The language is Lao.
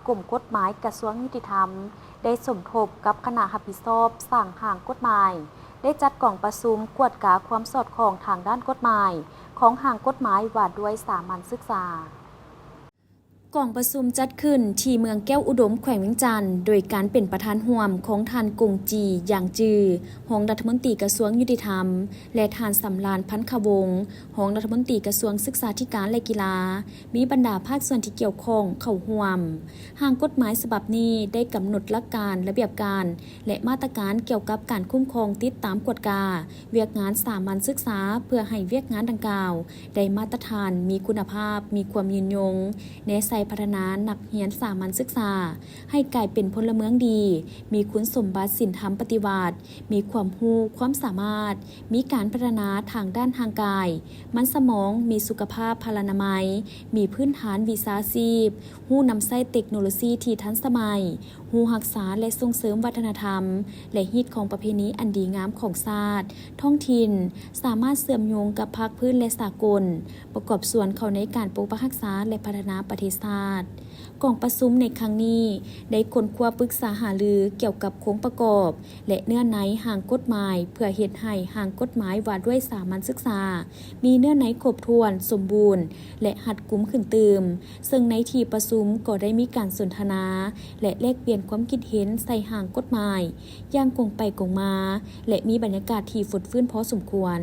ກົມກົດໝາຍກະຊວງຍຸຕິທຳ ໄດ້ສົມທົບກັບຄະນະຮັບຜິດຊອບສ້າງຮ່າງກົດໝາຍ ໄດ້ຈັດກອງປະຊຸມກວດກາຄວາມສອດຄ່ອງທາງດ້ານກົດໝາຍຂອງຮ່າງກົດໝາຍວ່າດ້ວຍສາມັນສຶກສາ. ກອງປະຊຸມຈັດຂຶ້ນທີ່ເມືອງແກ້ວອຸດົມ ແຂວງວຽງຈັນ ໂດຍການເປັນປະທານຮ່ວມຂອງທ່ານ ກົງຈີ ຢາງຈື ຮອງລັດຖະມົນຕີກະຊວງຍຸຕິທຳ ແລະ ທ່ານ ສຳລານ ພັນຄະວົງ ຮອງລັດຖະມົນຕີກະຊວງສຶກສາທິການ ແລະ ກິລາ, ມີບັນດາພາກສ່ວນທີ່ກ່ຽວຂ້ອງເຂົ້າຮ່ວມ. ຮ່າງກົດໝາຍສະບັບນີ້ໄດ້ກຳນົດຫຼັກການ, ລະບຽບການ ແລະ ມາດຕະການກ່ຽວກັບການຄຸ້ມຄອງ, ຕິດຕາມ, ກວດກາວຽກງານສາມັນສຶກສາ ເພື່ອໃຫ້ວຽກງານດັ່ງກ່າວໄດ້ມາດຕະຖານ, ມີຄຸນນະພາບ, ມີຄວາມຍືນຍົງ, ແນໃສ່ພັດທະນານັກຮຽນສາມັນສຶກສາໃຫ້ກາຍເປັນພົນລະເມືອງດີ, ມີຄຸນສົມບັດສິນທຳປະຕິວັດ, ມີຄວາມຮູ້ຄວາມສາມາດ, ມີການພັດທະນາທາງດ້ານຮ່າງກາຍ, ມັນສະໝອງ, ມີສຸຂະພາບພະລານາໄມ, ມີພື້ນຖານວິຊາຊີບ, ຮູ້ນຳໃຊ້ເຕັກໂນໂລຊີທີ່ທັນສະໄໝ, ຮູ້ຮັກສາ ແລະ ສົ່ງເສີມວັດທະນະທຳ ແລະ ຮີດຄອງປະເພນີອັນດີງາມຂອງຊາດ, ທ້ອງຖິ່ນ, ສາມາດເຊື່ອມໂຍງກັບພາກພື້ນ ແລະ ສາກົນ, ປະກອບສ່ວນເຂົ້າໃນການປົກປັກຮັກສາ ແລະ ພັດທະນາປະເທດຊາດ. ກອງປະຊຸມໃນຄັ້ງນີ້ໄດ້ຄົ້ນຄວ້າປຶກສາຫາລືກ່ຽວກັບໂຄງປະກອບ ແລະ ເນື້ອໃນຮ່າງກົດໝາຍ ເພື່ອເຮັດໃຫ້ຮ່າງກົດໝາຍວ່າດ້ວຍສາມັນສຶກສາ ມີເນື້ອໃນຄົບຖ້ວນ, ສົມບູນ ແລະ ຮັດກຸມຂຶ້ນຕື່ມ, ເຊິ່ງໃນທີ່ປະຊຸມກໍໄດ້ມີການສົນທະນາ ແລະ ແລກປ່ຽນຄວາມຄິດເຫັນໃສ່ຮ່າງກົດໝາຍຢ່າງກົງໄປກົງມາ ແລະ ມີບັນຍາກາດທີ່ຟົດຟື້ນພໍສົມຄວນ.